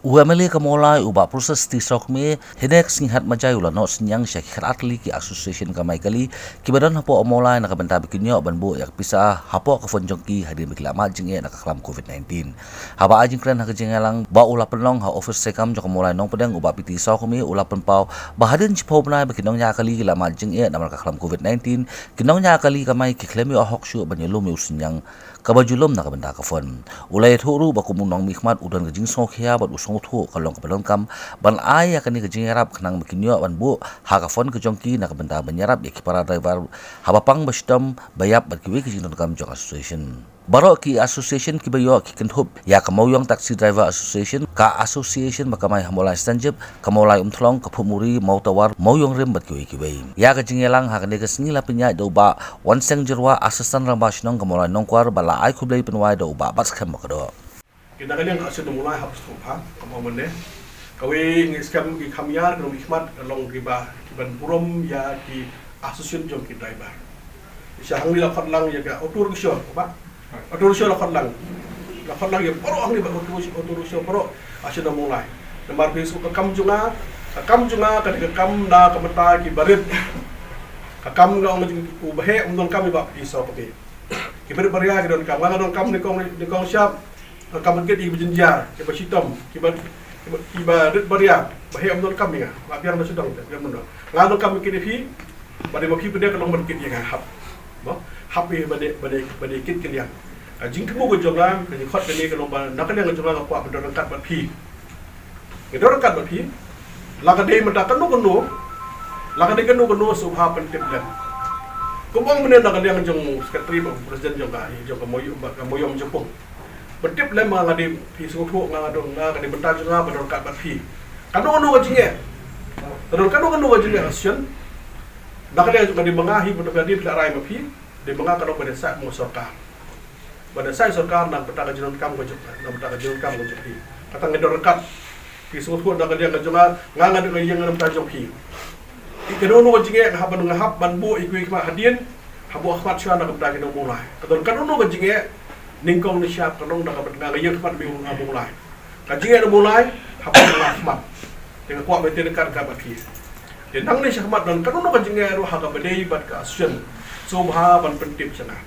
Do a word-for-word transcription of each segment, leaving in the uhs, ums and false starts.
U MLA ka Mawlai u Bah Precious T Sawkmie hynne ka sngi Hatmaja u la noh synñiang sha ki khatar tylli ki association kamai kali kiba don hapoh Mawlai na ka bynta ba kin ïoh ban buh ïa ka pisa hapoh ka fund jong ki hadien ba ki la mad jingeh na ka khlam COVID-19. Haba ai jingkren ha ka jingïalang ba u la pynlong ha office treikam jong ka Mawlai Nongpdeng, u Bah P T Sawkmie u la pynpaw ba hadien shiphew bnai ba ki nongñiah kali ki la mad jingeh namar ka khlam COVID-19, ki nongñiah kali kamai ki khlem ïoh hok shuh ban ïalum ïa u synñiang kaba ju lum na ka bynta ka fund. U la ïathuh ruh ba kum u nongmihkhmat u don ka jingsngewkhia bad u sngewthuh ka long kaba donkam ban ai ïa kane ka jingïarap khnang ba kin ïoh ban buh ha ka fund ka jong ki na ka bynta ban ïarap ïa ki para driver haba pang ba shitom, ba ïap bad kiwei ki jingdonkam jong association. Baroh ki association kiba ïoh ki kynthup ïa ka Mawiong Taxi Driver Association, ka association ba kamai ha Mawlai Stanjip, ka Mawlai Umthlong, ka Phutmuri, Mawtawar, Mawiong Rim bad kiwei kiwei. Ïa ka jingïalang ha kane ka sngi la pynïaid da u Bah Wanseng Jyrwa, Assistant Rangbah Shnong ka Mawlai Nongkwar, bad la ai khublei pynwai da u Bah Batskhem Makdoh. Ki na ka liang ka Association Mawlai hap sngewthuh ha ka mawmane. Kawei ngi skhem ki kham ïar ki nongmihkhmat ka long kiba, kiban burom ïa ki association jong ki driver. Sha hangne la khot lang ïa ka auto rickshaw, ba? Auto rickshaw la khot lang. La khot lang ïa baroh hangne ba auto, auto rickshaw baroh, ah, sha na Mawlai. Namar phi sngew ka kam jong nga, ka kam jong nga ka dei ka kam na ka bynta kiba rit. Ka kam nga ong jong u baheh um donkam ïa ba phi saw ka phi. Kiba rit baria ki donkam, nga nga donkam nyngkong, nyngkong shap. Ka kam kit ïa kiba jynjar, kiba shitom, kiba, kiba, kiba rit baria, baheh um donkam ïa nga, nga biang na sdang te, biang mynno. Nga donkam kit ïa phi, ba dei ma phi pyndiah ka long ban kit ïa nga hap. Mo, hap ïa ba dei, ba dei, ba dei kit ka liang. Ka jingthmu ka jong nga, ka jingkhot kane ka long ba na ka liang ka jong nga nga kwah ban don ryngkat bad phi. Ngi don ryngkat bad phi. La ka dei mynta kano kano, la ka dei kano kano sngewbha pyntip lem. Kumba ong mynne na ka liang jong secretary bad president jong ka, jong ka Mawiong, ka Mawiong Jepung. Pyntip lem, nga nga dei, phi sngewthuh nga nga dei, nga ka dei bynta jong nga ban don ryngkat bad phi. Kano kano ka jingeh. Ka don kano kano ka jingeh association. Na ka liang jong ka dei ma nga hi, bad ka dei phi la rai ma phi. Dei ma nga ka dei ba dei sah mo sorkar. Ba dei sah sorkar na ka bynta ka jingdonkam ka jong, na ka bynta ka jingdonkam ka jong phi. Kata nga don ryngkat. Phi sngewthuh na ka liang ka jong nga, nga nga dei ka ïing na ka bynta jong phi. Ki kano kano ka jingeh nga hap ban, nga hap ban buh ïa kiwei ki khmat hadien. Hap buh khmat shuwa na ka bynta ki nong Mawlai. Ka don kano kano ka jingeh, nyngkong nyngshap ka long na ka bynta nga ïeng khmat ïa u nong Mawlai. Ka jingeh na Mawlai, hap ban nga khmat. Te nga kwah ban tip ryngkat ryngkat bad phi. Te nangne shakhmat don kano kano ka jingeh ruh ha kaba dei bad ka association. Sngewbha ban pyntip sha nga.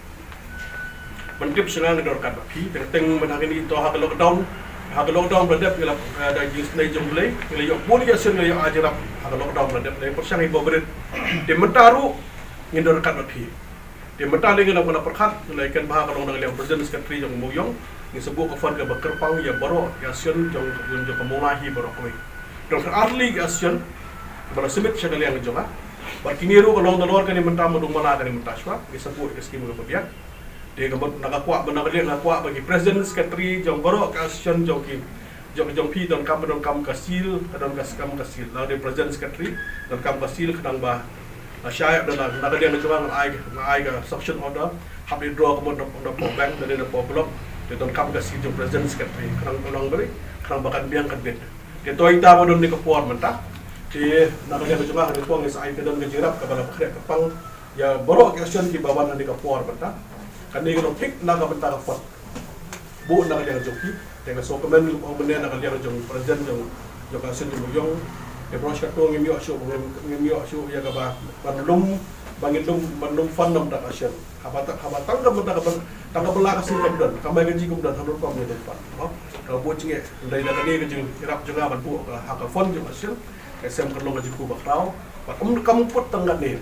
Ban tip sha nga, ngi don ryngkat bad phi. Te teng mynta kine to ha ka lockdown. Ha ka lockdown ba la dep ngi la, eh, da jingsnei jong U Blei, ngi la ïoh bun ïa sien, ngi la ïoh ai jingïarap ha ka lockdown ba la dep. Ngi pyrshang ïa ba bret. Te mynta ruh ngin don ryngkat bad phi. Te mynta lei ngi la, ngi la pyrkhat, ngi la ïakynduh bha ka long na ka liang president secretary jong Mawiong. Ngi sa buh ka fund kaba kyrpang ïa baroh ïa association jong, jong, jong ka Mawlai hi baroh kawei. Don khatar tylli ki association ba la submit sha ka liang jong nga. Bad kine ruh ka long nalor kane mynta, mynta, mynta shuwa, ngi sa buh ïa ka skim kaba biang. Te ka mut na nga kwah ba na ka liang nga kwah ba ki president secretary jong baroh ka association jong ki, jong, jong phi donkam, donkam ka seal, ka donkam ka seal. La dei president secretary donkam ka seal khnang ba, ah, shai da na, na ka liang jong nga ai, nga ai ka sanction order. Hap withdraw ka mut na, na power bank, na, na power block. Te donkam ka seal jong president secretary khnang ka long bari, khnang ba kan biang kan bit. Te to ita ba don ne ka por mynta. Te na ka liang jong nga ha ne pong sa ai ka don ka jingïarap kaba la khreh kyrpang ïa baroh ki association kiba wan ha ne ka por mynta. Kane ka long thik na ka bynta ka fund. Buh na ka liang jong phi. Te nga sngewkmen lem ong mynne na ka liang jong president jong, jong ka association jong Mawiong. Te baroh shi katta ngim ïoh shuh, ngim, ngim ïoh shuh ïa kaba ban lum, ban ngin lum, ban lum fund na ka bynta ka association. Haba tang, haba tang ka bynta ka ban, tang ka bylla ka sien kam don, ka mai ka jingeh kam don, hynrei rukom ïa don fund. Mo? Ka buh jingeh, ym dei da kane ka jingïarap jong nga ban buh ha ka fund jong ka association. Ka sem ka long ka jingkyrkhu bakhraw. Bad ym, kam kut tang kane.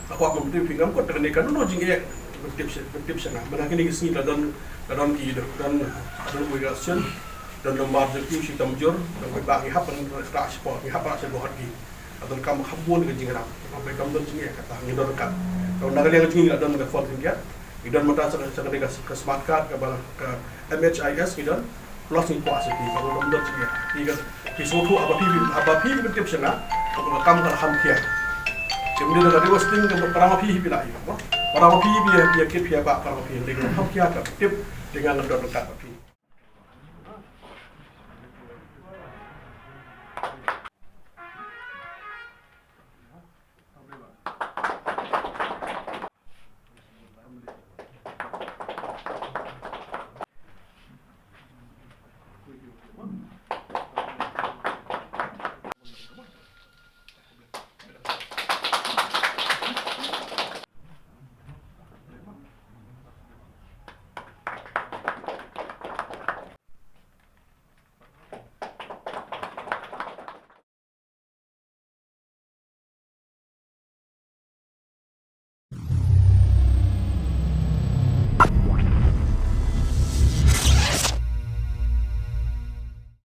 Ka kwah ban tip phi, ngam kut tang kane, kano kano jingeh ban tip sha, ban tip sha nga. Mynta kine ki sngi la don, la don ki, don, don, don kawei ka association. Don, don bar jong ki u shitom jur, don kawei ba ngi hap ban rah shapoh, ngi hap ban rah shapoh hot ki. Ka donkam kham bun ka jingïarap. Haba kam don jingeh kata ngi don ryngkat. Ka na ka liang jong ngi la don ka fund khyndiat. Ngi don mynta sa, sa kane ka, ka smart card, kaba ka M H I S ngi don. Plus ngi kwah sha phi, kaba don don jingeh. Phi ka, phi sngewthuh haba phi, haba phi pyntip sha nga, kaba ka kam ka la kham khia. Te mynta ka dei westing, kaba para ma phi hi phi la ïoh. Para ma phi phi ïa kit phi ïa bah, para ma phi, dei ka kham khia ka tip, dei nga nga don ryngkat bad phi.